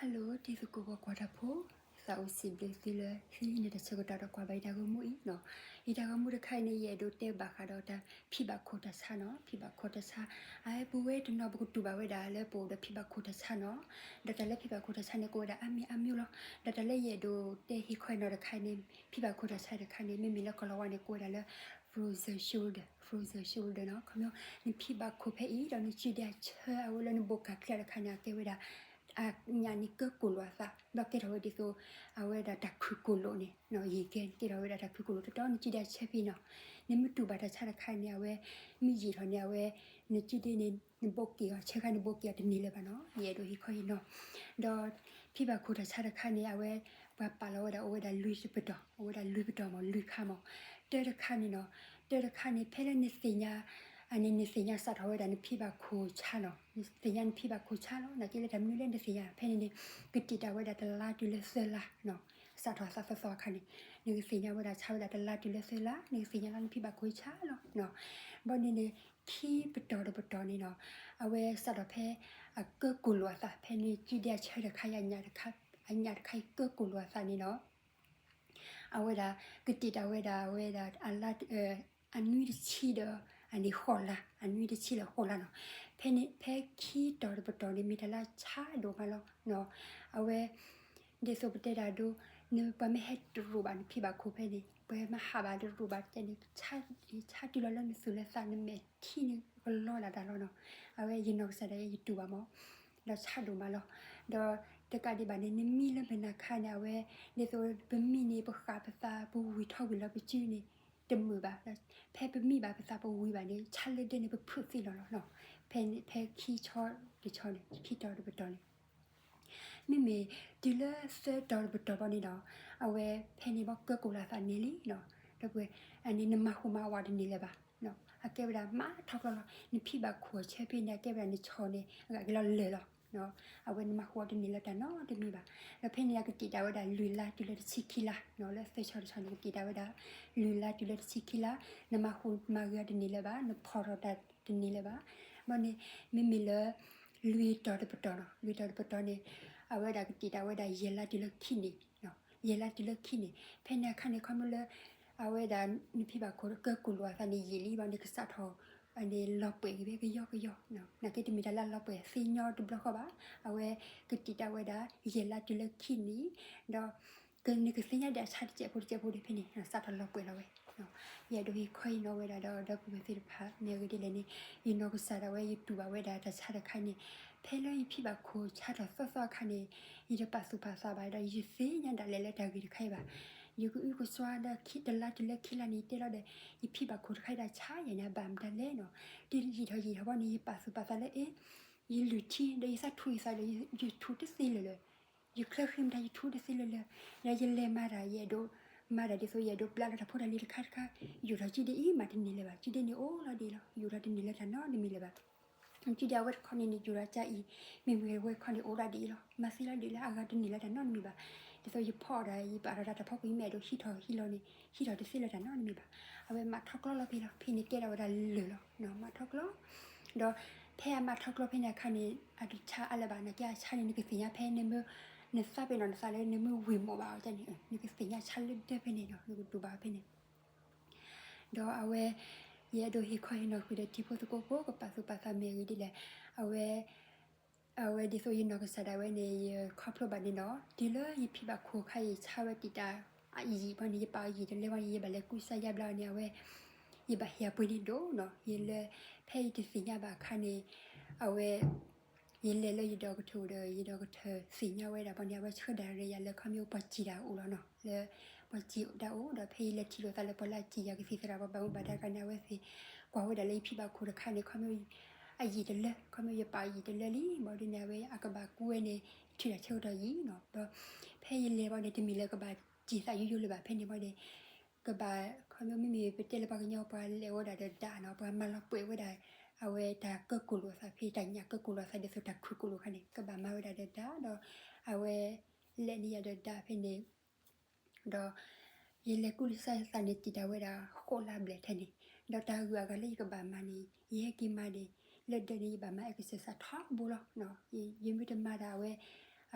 Hello တံၤသကိးဖိကွၢ်တၢ်ဖိ, သးအိၣ်စံးဘျုးသုလၢသုဟံးန့ၢ်တၢ်ဆၢကတီၢ်ဒီးကွၢ်ဘၣ်ယတၢ်ဂီၤမူအံၤနီၤ. ယတၢ်ဂီၤမူတခါအံၤန့ၣ် ယအဲၣ်ဒိးတဲဘၣ်ဃးဒီးတၢ်ဖံးဘၣ်ခိၣ်တၢ်ဆါနီၤ, ဖံးဘၣ်ခိၣ်တၢ်ဆါ. အပူၤဝဲတနီၤပကတူၢ်ဘၣ်ဝဲဒၣ်လၢပအိၣ်ဒီးဖံးဘၣ်ခိၣ်တၢ်ဆါနီၤ. ဒီးတၢ်လၢဖံးဘၣ်ခိၣ်တၢ်ဆါန့ၣ် ကအိၣ်ဝဲဒၣ်အါမံၤအါမံၤလီၤ. ဒီးတၢ်လၢယအဲၣ်ဒိးတဲဟ့ၣ်ခီအံၤနီၤတခါအံၤန့ၣ် ဖံးဘၣ်ခိၣ်တၢ်ဆါတခါန့ၣ် မ့မ့ၢ်လၢကီၢ်လီၤဝါန့ၣ် ကအိၣ်ဝဲဒၣ်လၢ frozen shoulder, frozen shoulder နီၤ. ခီဖျိ နဖံးဘၣ်ခိၣ်ဖဲအံၤ ဒီးနစုဒံအဆၢအဝဲလၢနဘိးကးချံတခါန့ၣ် အကဲဝဲဒၣ် အညၣ်န့ၣ်ကၢကိၣ်လိာ်အသး ဒီးကဲထီၣ်ဝဲဒ်သိး အဝဲဒၣ်တၢ်ခုၣ်ကိၣ်လိာ်န့ၣ် ယံာ်ကဲကဲထီၣ်ဝဲဒၣ်တၢ်ခုၣ်ကိၣ်လိာ်တတီၤ နစုဒံအဆၢဖဲနီၤ. နမ့ၢ်တူၢ်ဘၣ်တၢ်ဆါတခါန့ၣ် အဝဲ မ့ၢ်ယံာ်ထီၣ်န့ၣ် အဝဲ နစုဒံန့ၣ် နဘိးက့ၤအီၤ ဆၢခါနဘိးက့ၤအီၤတန့ၢ်လၢၤဘၣ်နီၤ. ယအဲၣ်ဒိးဟ့ၣ်ခီအံၤနီၤ. ဒီးဖံးဘၣ်ခိၣ်တၢ်ဆါတခါန့ၣ် အဝဲ ပှၤပာ်လီၤဝဲဒၣ်အိၣ်ဝဲဒၣ်လွံၢ်ပတီၢ်, အိၣ်ဝဲဒၣ်လွံၢ်ပတီၢ်မ့ၢ်လွံၢ်ခါမ့ၢ်. တၢတခါန့ၣ်နီၤ, တၢတခါန့ၣ် ဖဲလၢနသ့ၣ်ညါ အန့ၣ် နသ့ၣ်ညါစးထီၣ်ဝဲဒၣ်နဖံးဘၣ်ခိၣ်ဆါလီၤ. နသ့ၣ်ညါနဖံးဘၣ်ခိၣ်ဆါလီၤ. နာ်က့လၢတၢ်မနုၤလၢနသ့ၣ်ညါဖဲန့ၣ်န့ၣ် ကတံာ်တာ်ဝဲဒၣ်တလါတုၤလၢသၢလါနီၤ. စးထီၣ်သးသီသီအခါန့ၣ် နကသ့ၣ်ညါဝဲဒၣ်ဆါဝဲဒၣ်တလါတုၤလၢသၢလါ နကသ့ၣ်ညါလီၤနဖံးဘၣ်ခိၣ်ဆါလီၤ. ဘၣ်န့ၣ်န့ၣ် ခံပတီၢ်တပတီၢ်န့ၣ်နီၤ, အဝဲစးထီၣ်ဖဲ အကၢကိၣ်လိာ်အသး ဖဲနစုဒံအဆၢတခါအံၤ အညၣ်တခါအံၤကၢကိၣ်လိာ်အသးန့ၣ်နီၤ အဝဲဒၣ် ကတံာ်တာ်ဝဲဒၣ် အဝဲဒၣ် အနွံတဆံဒီး အန့ၣ်ဃိးလါ, အနွံတဆံဒီးဃိးလါနီၤ. ဖဲန့ၣ် ဖဲခံတီၢ်တပတီၢ်န့ၣ် မ့ၢ်တၢ်လၢဆါဒိၣ်မးလီၤ. အဝဲ ဒ်သိးပတဲတၢ်ဒိ နပှၤမ့ၢ်ဟဲတရူးဘၣ်နဖံးဘၣ်ခိၣ်ဖဲန့ၣ် ပှၤမ့ၢ်ဟးဘၣ်တရူးဘၣ်န့ၣ် ဆါတုၤလီၤလၢနသူၣ်လၢသး နမဲာ်ထံန့ၣ်ကလီလၢ်တၢ်လီၤနီၤ. အဝဲယနီၢ်ကစၢ်ဒၣ်ယဲ ယတူၢ်ဘၣ်မ့ၢ် ဒီးဆါဒိၣ်မးလီၤ. ဒီးတကးဒံးဘၣ်န့ၣ် နမံလၢမုၢ်နၤခါန့ၣ် အဝဲ ဒ်သိးပမံန့ၣ် ပဃၣ်ပသး ပဝံၤထီၣ်ဝံၤလီၤပစုန့ၣ် တမုာ်ဘၣ်. ဖဲပမံဘၣ်ပသးပဝံၤဘၣ်န့ၣ် ဆါလၢဒၢန့ၣ် ပဖုးသံလီၤလီၤနီၤ. ဖဲ ဖဲခံဆီတဆီန့ၣ် ခံတီၤတပတီၢ်န့ၣ် မ့မ့ၢ်တုၤလၢသၢတီၤတပတီၢ်ဘၣ်န့ၣ်ဒီး အဝဲဖဲန့ၣ်ဘၣ်ကၢကိၣ်လိာ်အသးန့ၣ်လံနီၤ. ဒီးပှဲၤ အန့ၣ်နမၤဃူမၤဝးတန့ၢ်လၢၤဘၣ်. အကဲဝဲဒၣ်မၤထီၣ်ကျီလီၤ. နဖံးဘၣ်ခိၣ်အဆၢဖဲန့ၣ် အကဲဝဲဒၣ်နဆီန့ၣ် အဂၤက့ၤလီၤလၢာ်လီၤ. အဝဲနမၤဃူအီၤတန့ၢ်လၢၤတၢ်နီတမံၤဘၣ်. ဒီးဖဲန့ၣ်အကတံာ်တာ်ဝဲဒၣ်လွံၢ်လါတုၤလၢတဆံခံလါနီၤ. လၢသၢဆီတဆီန့ၣ် ကတံာ်တာ်ဝဲဒၣ် လွံၢ်လါတုၤလၢတဆံခံလါ, နမၤဃူမၤဂ့ၤအီၤတန့ၢ်လၢၤဘၣ်, နဖီၣ်ထီၣ်တၢ်တန့ၢ်လၢၤဘၣ်. ဘၣ်န့ၣ် မ့မ့ၢ်လၢ လွံၢ်တီၤတပတီၢ်နီၤ, လွံၢ်တီၤတပတီၢ်န့ၣ် အဝဲဒၣ်ကတံာ်တာ်ဝဲဒၣ်ယဲၢ်လါတုၤလၢခံနံၣ်, ယဲၢ်လါတုၤလၢခံနံၣ်. ဖဲန့ၣ်အခါန့ၣ် ခီဖျိလၢ အဝဲဒၣ်နဖံးဘၣ်ခိၣ်ကၢကိၣ်လိာ်အသးန့ၣ်ယံာ်လံဘၣ်န့ၣ် ကစးထီၣ် အန့ၣ်လီၤပှဲၤက့ၤဝဲကယီကယီ, နာ်က့တမ့ၢ်တၢ်လၢလီၤပှဲၤသ့ညီတဘျီဃီဘၣ်. အဝဲကတံာ်တာ်ဝဲဒၣ် ယဲၢ်လါတုၤလၢခံနံၣ်, ဒီး နကသ့ၣ်ညါဒၣ်ဆါတစဲးဖိတစဲးဖိဒီးဖဲန့ၣ် စးထီၣ်လီၤပှဲၤလီၤဝဲ. ယအဲၣ်ဒိးဟ့ၣ်ခီအံၤနီၤဝဲဒၣ်ဒီး ဒီပုၢ်ဝဲၢ်သ့ၣ်တဖၣ် မ့ၢ်အဂ့ၢ်ဒ်လဲၣ်န့ၣ် ယနီၢ်ကစၢ်ဒၣ်ဝဲ ယတူၢ်ဘၣ်ဝဲဒၣ်တၢ်ဆါတခါန့ၣ် ဖဲလၢယဖံးဘၣ်ခိၣ်ဆါထီၣ်သီသီအခါန့ၣ် ယတပာ်သူၣ်ပာ်သးဘၣ်ဒီး ယသ့ၣ်ညါဒၣ်လဲာ်လၢတၢ်ဂ့ၢ်တခါအံၤဘၣ်. ယကအုကစွါဒီးတလါတုၤလၢခံလါန့ၣ် ယတဲလီၤဒီး ယဖံးဘၣ်ခိၣ်တခါအံၤဒၣ်ဆါယၤန့ၣ် အဘၣ်မတၤလဲၣ်နီၤ. တယံာ်ထီၣ်ယံာ်ထီၣ်ဘၣ်န့ၣ် ယပာ်သူၣ်ပာ်သးလၢအ့ ယလုၢ်ထံဒီးယသးထူယသးဒီး ယထူတသ့လၢၤလၢၤ ယချၢဃံမတၤယထူတသ့လၢၤလၢၤ, ဒီးယလဲၤမၤတၢ် ယအဲၣ်ဒိးမၤတၢ်ဒ်သိး ယအဲၣ်ဒိးပျၢ်လၢတၢ်ဖိတၢ်လံၤတခါတခါ, ယိာ်ထီၣ်စုဒ့အံၤမၤတန့ၢ်လၢၤဘၣ်, စုဒ့န့ၣ်အိၣ်လီၤဒ်အံၤလီၤ, ယိာ်ထီၣ်တန့ၢ်လၢတၢ်နီတမံၤလၢၤဘၣ်. စုဒ့အဝဲတခီန့ၣ်န့ၣ် ယိာ်ထီၣ်ကါအံၤ, မ့မ့ၢ်ဝဲခီန့ၣ်အိၣ်ဒၣ်ဒ်အံၤလီၤ, မၤသ့လီၤဒ်လၢအဂၤတန့ၢ်လၢတၢ်နီတမံၤဘၣ်. ဒ်သိးယဖီၣ်ဒီး ယပာ်ထီၣ်တၢ်တၢ်ဖီကွံာ် မ့ၢ်အဲၣ်ဒိးဟံးထီၣ်ဟံးလီၤန့ၣ် ဟံးထီၣ်တသ့လၢၤတၢ်နီတမံၤဘၣ်. အဝဲမၤထီၣ်ကျီလီၤဖဲလီၤ, ဖဲန့ၣ်ကဲထီၣ်ဝဲဒၣ်လၢာ်လီၤ, မၤထီၣ်ကျီ ဒီးဖဲအမၤထီၣ်ကျီဖဲန့ၣ်အခါန့ၣ် အတဆါအါလၢၤဘၣ်, နာ်က့အဆါန့ၣ် နကသ့ၣ်ညါဖဲနမ့ၢ် နသးပ့ၤနီၣ်နသးလၢနမ့ၢ်ဝ့ၤမိၢ်ဘၣ်အီၤန့ၣ် နကသ့ၣ်ညါဆါလၢဒၢဖဲန့ၣ်ဒီး နကတူၢ်ဘၣ်ဖဲန့ၣ်. ဒီးအဝဲ ယအဲၣ်ဒိးဟ့ၣ်ခီဟ့ၣ်နီၤကွံာ်ဒီးတံၤဖိသကိးဖိ ကပာ်သူၣ်ပာ်သးမ့ၢ်အဂ့ၢ်ဒ်လဲၣ်, အဝဲ အဝဲဒ်သိးယနီၢ်ကစၢ်ဒၣ်ဝဲန့ၣ် ယခီဖျိဘၣ်န့ၣ်ဒီး တုၤလၢယဖံးဘၣ်ခိၣ်ခါအံၤ ဆါဝဲတံာ်တာ်အယံာ်ဘၣ်န့ၣ် ယပာ်အယံာ်တလၢဘၣ်န့ၣ် ယဘၣ်လဲၤကူစါယါဘျါန့ၣ် အဝဲ ယဘၣ်ဟ့ၣ်အပှ့ၤန့ၣ်ဒိၣ်နီၤ, ယလဲၤ ဖဲယတသ့ၣ်ညါဘၣ်အခါန့ၣ် အဝဲ ယလဲၤလၢယဒီကထၢၣ်ဒီး ယဒီကထၢၣ်သ့ၣ်ညါဝဲဒၣ်ဘၣ်န့ၣ် အဝဲဆှၢဒၣ်ရ့ယၤလၢခီဖျိပှၤစံၣ်တၢ်အိၣ်လီၤနီၤ, လၢ ပှၤစံၣ်တၢ်အိၣ်ဒီး ဖဲယလဲၤထံၣ်လိာ်သးလၢပှၤလၢအစံၣ်ယၤကသံၣ်သရၣ်ပှၤဘၣ်မူဘၣ်ဒါတဂၤန့ၣ် အဝဲသ့ၣ်ကွၢ်ဝဲဒၣ်လၢယဖံးဘၣ်ခိၣ်တခါန့ၣ် ခီဖျိ အယံာ်တလၢ ခီဖျိယပာ်အယံာ်တလၢလံ ဘၣ်ဒ်န့ၣ် အဝဲအကဘၣ်ကူဝဲန့ၣ် ယထုးတၢ်ဆၢကတီၢ်ယံာ်နီၤ, ဒီး ဖဲယလဲၤဘၣ်န့ၣ် တမ့ၢ်လၢကဘၣ်စံၣ်သးယိယိလၢၤဘၣ် ဖဲန့ၣ်ဘၣ်န့ၣ် ကဘၣ် ခီဖျိမ့မ့ၢ်ပတဲလၢပှၤကညီပှၤလဲၤဝဲဒၣ်ဒီးဒၣ်နီၤ ပှၤမၤလီၤပှဲၤဝဲဒၣ် အဝဲတၢ်ကၢကိၣ်လိာ်အသးဖဲ တၢ်ညၣ်ကၢကိၣ်လိာ်အသးဒ်သိးတၢ်ခုၣ်ကိၣ်လိာ်ခါန့ၣ် ကဘၣ်မၤဝဲဒၣ်ဒီးဒၣ်ဒီး အဝဲ လဲၤန့ၢ်ယၤဒီးဒၣ်ဖဲန့ၣ် ဒီး ယလဲၤကူစါယသးန့ၣ် တံာ်တာ်ဝဲဒၣ်ဃိးလါဘျဲၣ်ထဲန့ၣ်, ဒီးတၢ်ဂုၤအဂၤလၢယကဘၣ်မၤန့ၣ် ယဟဲက့ၤမၤန့ၣ် လၢဒၢးန့ၣ် ယဘၣ်မၤ exercise ထီဘိလီၤ. ယမ့ၢ်တမၤတၢ်အဝဲ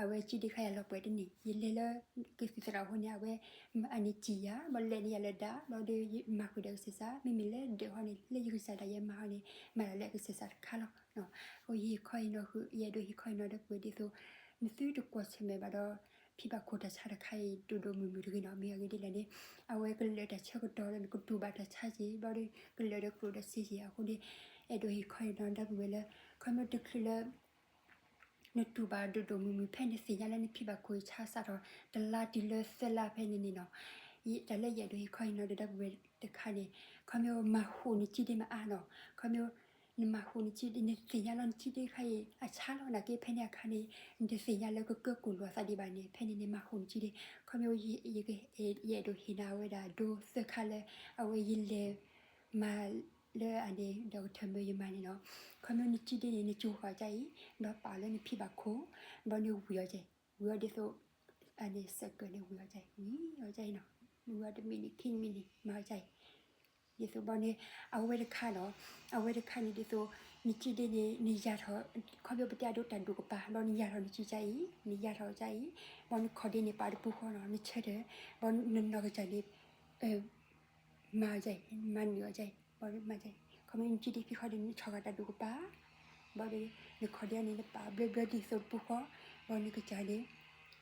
အဝဲကံၣ်ဒ့ခါယၤလီၤပှဲၤတန့ၢ်, ယလဲၤလၢကသံၣ်သရၣ်အဃိန့ၣ် အဝဲအန့ၣ်ကံၣ်ယၤ ဘၣ်လဲၤန့ၢ်ယၤလၢဒါ ဘၣ်ဒီးယမၤဃုာ်ဒီးကစၢ်ယွၤ မ့မ့ၢ်လၢဒၢးဟီန့ၣ် လၢယကစၢ်ဒၣ်ယဲမၤဟီန့ၣ် မၤလီၤလၢကစၢ်ယွၤတခါလီၤ. အဃိယဟ့ၣ်ခီဟ့ၣ်နီၤဃုာ် ယအဲၣ်ဒိးဟ့ၣ်ခီဟ့ၣ်နီၤဒီပုၢ်ဝဲၢ်ဒ်သိး နသုတကွီၢ်ဆၢၣ်မဲာ်ဘၣ်ဒီး ဖံဘၣ်ခိၣ်တၢ်ဆါတခါအံၤ ဒိၣ်ဒိၣ်မုၢ်မုၢ်တဂ့ၤနီၤ. မ့ၢ်အဂ့ၢ်ဒ်လဲၣ်န့ၣ် အဝဲကလၢာ်တၢ်ဆၢကတီၢ်လၢနကတူၢ်ဘၣ်တၢ်ဆါက့ၤ ဘၣ်ဒီးကလၢာ်ဒီးကျိၣ်ဒီးစ့က့ၤအဃိန့ၣ် အဲၣ်ဒိးဟ့ၣ်ခီဟ့ၣ်နီၤဒီပုၢ်ဝဲၢ်လၢ ခီဖျိတချုးလၢ နတူၢ်ဘၣ်ဒိၣ်ဒိၣ်မုၢ်မုၢ် ဖဲနသ့ၣ်ညါလၢနဖံဘၣ်ခိၣ်ဆါစးထီၣ် တလါတုၤလၢသၢလါဖဲန့ၣ်န့ၣ်နီၤ, တၢ်လၢယအဲၣ်ဒိးဟ့ၣ်ခီဟ့ၣ်နီၤဒီပုၢ်ဝဲၢ်တခါန့ၣ် ခီဖျိမၤဟူးနကံၣ်ဒ့မးအါနီၤ, ခီဖျိနမၤဟူးနကံၣ်ဒ့ နသ့ၣ်ညါလီၤနကံၣ်ဒ့ခါအံၤ အဆါလီၤနာ်က့ ဖဲန့ၣ်အခါန့ၣ် နတသ့ၣ်ညါလၢကကၢကိၣ်လိာ်သးဒံးဘၣ်န့ၣ် ဖဲန့ၣ်န့ၣ် မၤဟူးနကံၣ်ဒ့, ခီဖျိ ယအဲၣ်ဒိးဟ့ၣ်နၤဝဲဒၣ်ဒိသၢခါလၢ အဝဲယလဲၤ မၤလၢအန့ၣ် ဒီးကထၢၣ်မၢယမၤန့ၣ်နီၤ, ခီဖျိနကံၣ်ဒ့န့ၣ် နကၠိဃီၤအီၤဒ်အံၤ, ဒီးပာ်အီၤလၢနဖံဘၣ်ခိၣ်, ဘၣ်ဒီးနဝံၤအီၤဒ်အံၤ, ဝံၤအီၤဒ်သိး အန့ၣ်စဲးကၢးန့ၣ်ဝံၤအီၤဒ်အံၤ, ဝံၤအီၤဒ်အံၤနီၤ, ဝံၤအီၤတမံးနံး ခံမံးနံး မၤအီၤဒ်အံၤ, ဒ်သိးဘၣ်န့ၣ် အဝဲတခါနီၤ, အဝဲတခါန့ၣ်ဒ်သိး နကံၣ်ဒ့န့ၣ် နယၤထီၣ်, ခီဖျိပတဲအဒိတၢ်ဒိၣ်ကပၤ ဘၣ်နယၤထီၣ်နကံၣ်ဒ့အံၤ, နယၤထီၣ်အီၤဒ်အံၤ, ဘၣ်နခီၣ်ဒ့န့ၣ်ပာ်တပူၤဃီနီၤ, နဆၢထၢၣ်, ဘၣ်နနီၢ်ကစၢ်န့ၣ် မၤအီၤဒ်အံၤ, မၤနုာ်အီၤဒ်အံၤ, ဘၣ်မၤဒ်အံၤ, ခီဖျိနကံၣ်ဒ့ခံခီဒ့န့ၣ် နဆီၣ်ဃာ်တၢ်ဒိၣ်ကပၤ, ဘၣ်ဒီး နခီၣ်ဒ့န့ၣ် နပာ်ဘျၢဘျၢဒ်သိးတပူၤဃီ, ဘၣ်နကစၢ်န့ၣ်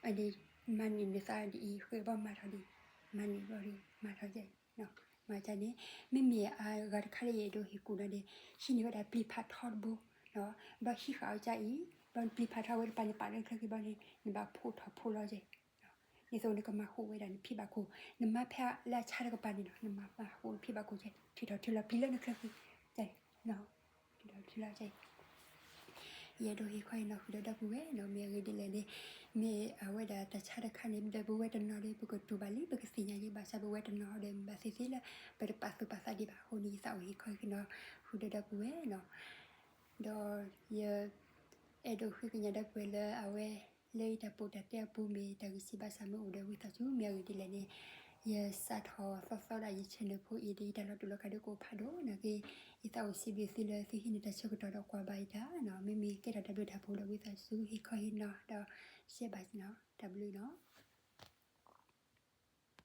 အန့ၣ် မၤနုာ်နသးဒ်အံၤ ဃဲဘၣ်မၤထီၣ်ဒ်အံၤ, မၤနုာ်ဘၣ်ဒီး မၤထီၣ်ဒ်အံၤ, မၤဒ်န့ၣ်, မ့မ့ၢ်အဂၤတခါလၢယအဲၣ်ဒိးဟ့ၣ်ကူၣ်နၤန့ၣ် ဟံးန့ၢ်ဝဲဒၣ်ပျံၤဖးထီတဘိ, ဘၣ်ဟံးဃာ်အီၤဒ်အံၤ, ဘၣ်ပျံၤဖးထီဝဲတပၤန့ၣ် ပာ်လၢနချၢဃံဘၣ်န့ၣ် နဘၣ်ဖိးထီၣ်ဖိးလီၤဒ်အံၤ ဒ်သိးနကမၤဟူးဝဲဒၣ်နဖံဘၣ်ခိၣ်, နမၤဖဲလၢအဆါတကပၤန့ၣ်နီၤ, နမၤမၤဟူးနဖံဘၣ်ခိၣ်ကဲ, ထုးထီၣ်ထုးလီၤပျံၤလၢနချၢဃံ, ထုးထီၣ်ထုးလီၤကဲ, ယအဲၣ်ဒိးဟ့ၣ်ခီဟ့ၣ်နီၤဃုာ်ဒီးဒီပုၢ်ဝဲၢ်နီၤ, မ့ၢ်အဂ့ၢ်ဒ်လဲၣ်န့ၣ်, မ့ၢ်အဝဲဒၣ်တၢ်ဆါတခါန့ၣ် ဒီးပဝဲတနီၤဒီး ပကတူၢ်ဘၣ်လံ ပကသ့ၣ်ညါလံ ဘၣ်ဆၣ်ပဝဲတနီၤဒီး မ့ၢ်ဘၣ်သ့ၣ်သ့ၣ်လၢ ပတပာ်သူၣ်ပာ်သးဒံးဘၣ်အဃိန့ၣ် ယသးအိၣ်ဟ့ၣ်ခီဟ့ၣ်နီၤဃုာ်ဒီးဒီပုၢ်ဝဲၢ်နီၤ. ဒီးယ အဲၣ်ဒိးဃ့ကညးဒီပုၢ်ဝဲၢ်လၢအဝဲ လၢယတၢ်ပိာ်တၢ်တဲအပူၤမ့ၢ် တၢ်ဂံၢ်စၢ်ဘါစၢ်မ့ၢ်အိၣ်ဒီးဝံသးစူၤ မ့ၢ်အဂ့ၢ်ဒ်လဲၣ်န့ၣ် ယစးထီၣ်သီသီဒၣ်ယ channel ဖိအံၤဒီး ယတၢ်လီၤတူာ်လီၤကာ်ဒီးကအိၣ်ဖးဒိၣ်နာ်က့ ယသးအိၣ်စံးဘျုးသုလၢသုဟံးန့ၢ်တၢ်ဆၢကတီၢ်ဒီးကွၢ်ဘၣ်ယတၢ်နီၤ မ့မ့ၢ်ကဲထီၣ်တၢ်ဘျုးတၢ်ဖှိၣ်ဒီးဝံသးစူၤ ဟ့ၣ်ခီဟ့ၣ်နီၤဒီး share ဘၣ်နီၤ တၢ်ဘျုးနီၤ.